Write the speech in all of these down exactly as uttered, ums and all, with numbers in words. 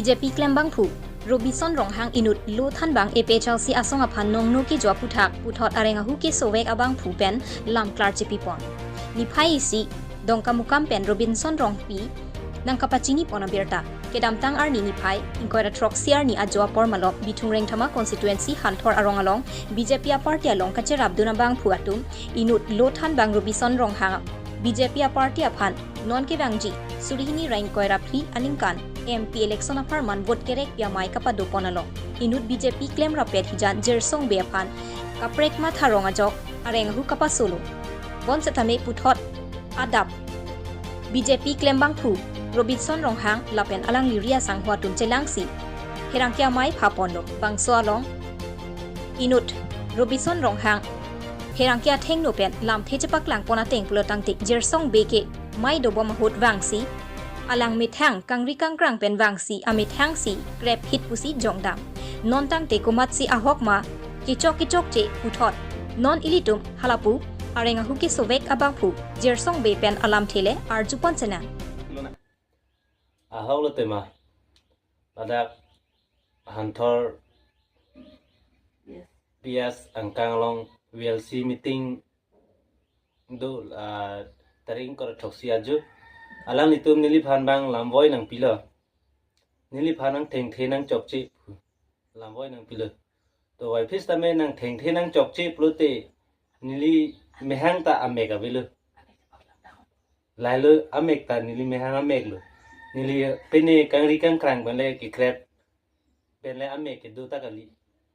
B J P klembangphu Robison Ronghang inut lo thanbang A P H L C asong aphan nongno kejo aphuthak puthot areng ahu kesovek abangphu pen lamklar chepipon. Niphai isi Dongkamukam pen Robison Rongpi nangkapachinipon abirta. Kedamtang arni niphai ingkoi ra throksi arni ajo apor malom Bithung Rengthama constituency Hanthor arong along B J P aparty along kacherapdun abangphu atum inut lo thanbang Robison Ronghang B J P aparty aphan non kevangji suri hini ra ingkoi ra phli aningkan M P election apharman vote kerekpi amei kapadopon along inut B J P klem rapet hijan Jirsong Bey aphan kaprek matha rong ajok areng ahu kapasolo. Bonsetame puthot adap B J P klembangphu Robison Ronghang lapen alangli ri asangho atum chelangsi pherangke amei phaponlo. Bangso along inut Robison Ronghang pherangke athengno pen lamthe chepaklangpon ateng pulo tangte Jirsong Bey ke mei dobom ahut vangsi alang methang kangri kangkrang pen vangsi amethangsi krep hit pusi jongdam. Non tangte komatsi ahok ma kechok kechokche puthot non ilitum halapu areng ahu kesovek abangphu Jirsong Bey pen alamthe le arjupon chenang. Ahok lo tema. Ladak Hanthor P S angkang along V L C meeting do, ah, tarik ingkoi ra throksi ajo. Alanglitum neliphan bang lamvoi nangpilo. Neliphan nangthengthe nangchokche pu lamvoi nangpilo. To voiphit tame nangthengthe nangchokche pulote neli mehang ta amek avelo. Lailo amek ta neli mehang amek lo. Neli pine kangri kangkrang pen le kekrep pen le amek kedo ta kali.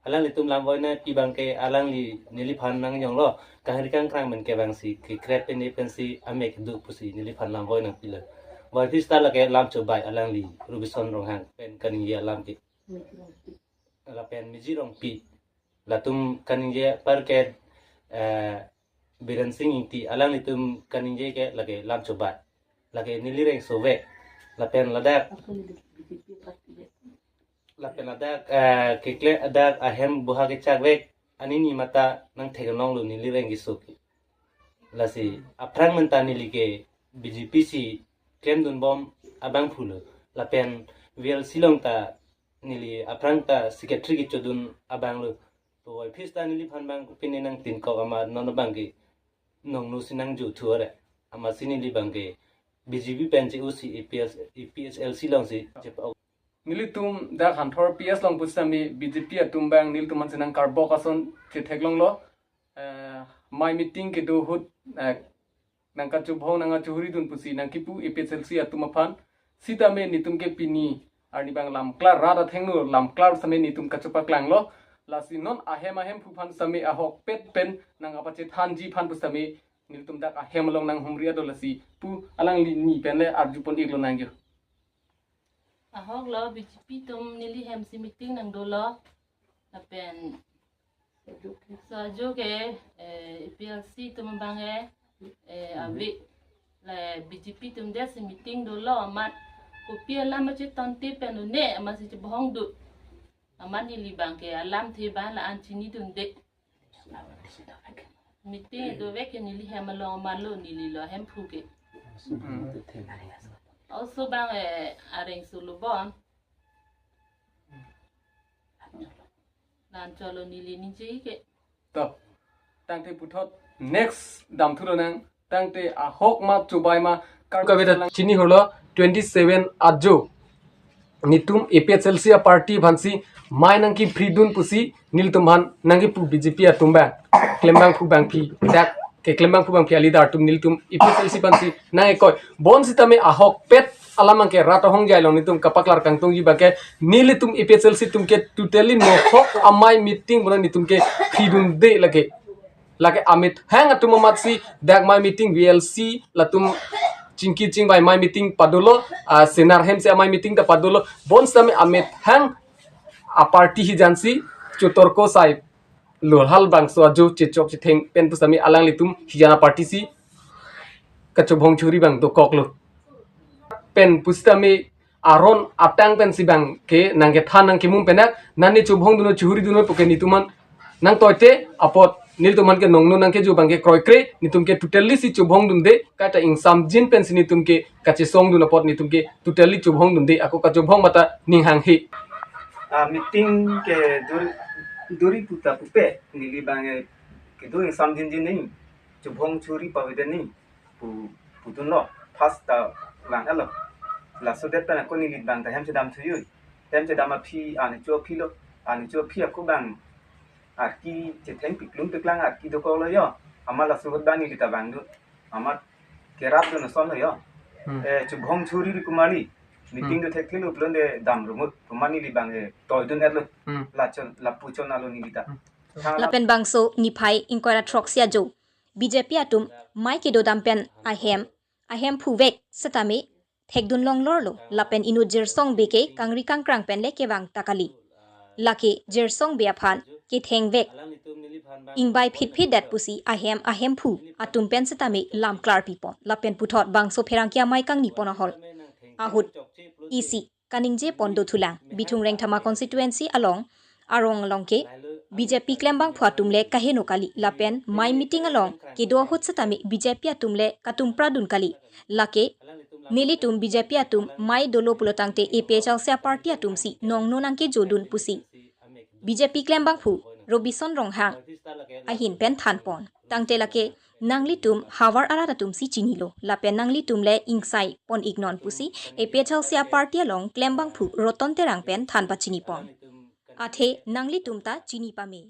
Alanglitum lamvoi nangpi abangke alangli neliphan nangjonglo. Kangri kangkrang pen ke vangsi kekrep pine pensi amek kedo pusi neliphan lamvoi nangpilo. Voiphit ta lake lam chobai alangli Robison Ronghang pen kaningje alam ke. Lapen Miji Rongpi. Latum kaningje apar ke, eh, Biren Sing Ingti, alanglitum kaningje ke lake lam chobai. Lake neli reng sovek. Lapen ladak, lapen ladak, eh, kekle adak ahem buha kechakvek anini mata nangtheklonglo neli reng keso ke. Lasi aphrang menta neli ke B J P si klemdunbom abangphu lo. Lapen V L C along ta neli aphrang ta secretary kechodun abang lo. To voiphit ta neliphan bang pine nangtinkok amat non abangke nongno si nangjo thu are. Amatsi neli abangke B J P pen che-o si A P S, A P H L C alongsi chepa-o. Nelitum dak Hanthor P S along pusitame B J P atum bang nelitum aphansi nangkarbok ason chetheklonglo. Eh, mei meeting kedo ahut, eh, nangkachobhong nangkachohuridun pusi nangkipu A P H L C atum aphan. Sitame netum ke pini arni bang lamklar, rat athengno lamklar sitame netum kachopaklanglo. Lasi non ahem ahemphu aphan sitame ahokpet pen nangkapachethanji aphan pusitame nelitum dak ahem along nanghumri ado, lasi pu alangli ni pen le arjupon iklo nangjo. Ahok lo, B J P atum neli hem si meeting nangdolo. Lapen so ajo ke, eh, A P H L C atum abang ke, eh, ave, la B J P atum det si meeting dolo amat. Kopi alam achetonte pen un-e amatsi chobhong dun. Amat neli abangke alamthe abang la-an chinidunde. Meeting dovek ke neli hem along amat lo, neli lo ahemphu ke. Oso abang, eh, areng solo bon. Lan cholo neli ningje ke. To. Tangte puthot next damthu lonang. Tangte ahok ma chobai ma kar- Kaveta chini holo twenty seven ajo. Netum A P H L C aparty aphansi mei nangkipridun pusi nelitum aphan nangkipu B J P atum bang, klembangphu bangpi, dak keklembangphu bangpi alidar atum nelitum A P H L C aphansi nang-ekoi. Bonsitame ahokpet alam abangke rat ahongjai along netum kapaklar kangtungji abangke nelitum A P H L C atum ke totally nohok amei meeting bono netum ke pridunde lake. Lake amethang atum amatsi dak mei meeting V L C latum chingki chingvai mei meeting padolo, ah, Senar hem si amei meeting ta padolo, bonsitame amethang aparty hijansi chotorko sai lo, halabangso ajo chechok chetheng pen pusitame alanglitum hijan aparty si kachobhong churi abang dokoklo. Pen pusitame aron atang pensi abangke nangkethan nangkemum penak, nani chobhongdunnon chohuridunnon puke netum aphan nangtoite apot Nelitum aphan ke nongno nangkejo abang ke kroikre, netum ke totally si chubhong dunde, kaita ingsamjin pensi netum ke kachesong dun apot netum ke totally chubhong dunde, ako kachubhong mata ning hanghe. A meeting ke dur-, duri puta pupe, neli abang ke kedo ingsamjinjin nangji, chubhong churi paveden nangji pu, pudunlo, first ta vang alo. Laso det pen ako neli abang ta hem chedam thuji. Hem chedam aphi, ani cho aphi lo, ani cho aphi ako abang arki chetheng piklum piklang arki dokoklo jo. Amat laso ahut abang neli ta vangdun. Amat kerap dun ason lo jo. Hmm. Eh, chubhong churi ri kumali. Meeting Hmm. do thekthe lo pulote dam rumut. Pu ma neli abang ke toidun-etlo. Hmm. Lachon, lapuchon alo neli ta. Hmm. Thang Lapen bangso niphai ingkoi ra throksi ajo B J P atum mai kedodam pen ahem, ahemphu vek setame thekdun longlorlo, lapen inut Jirsong Bey ke kangri kangkrang pen le kevang ta kali. Lake Jirsong Bey aphan ketheng vek ingbai phitphit det pusi ahem ahemphu atum pen setame lam klarpipon, lapen puthot bangso pherangke amei kangnipon ahol ahut isi kaningje pon dothulang. Bithung Rengthama constituency along arong along ke B J P klembangphu atum le kaheno kali, lapen mai meeting along kedo ahut setame B J P atum le katumpradun kali. Lake nelitum B J P atum mai dolo pulotangte A P H L C a-party atum si nongno nangkejodun pusi B J P klembangphu Robison Ronghang ahin pen thanpon. Tangte lake nanglitum havar arat atum si chinilo, lapen nanglitum le ingsai pon-iknon pusi A P H L C a-party along klembangphu Roton Terang pen than pachinipon. Athe nanglitum ta chini pame.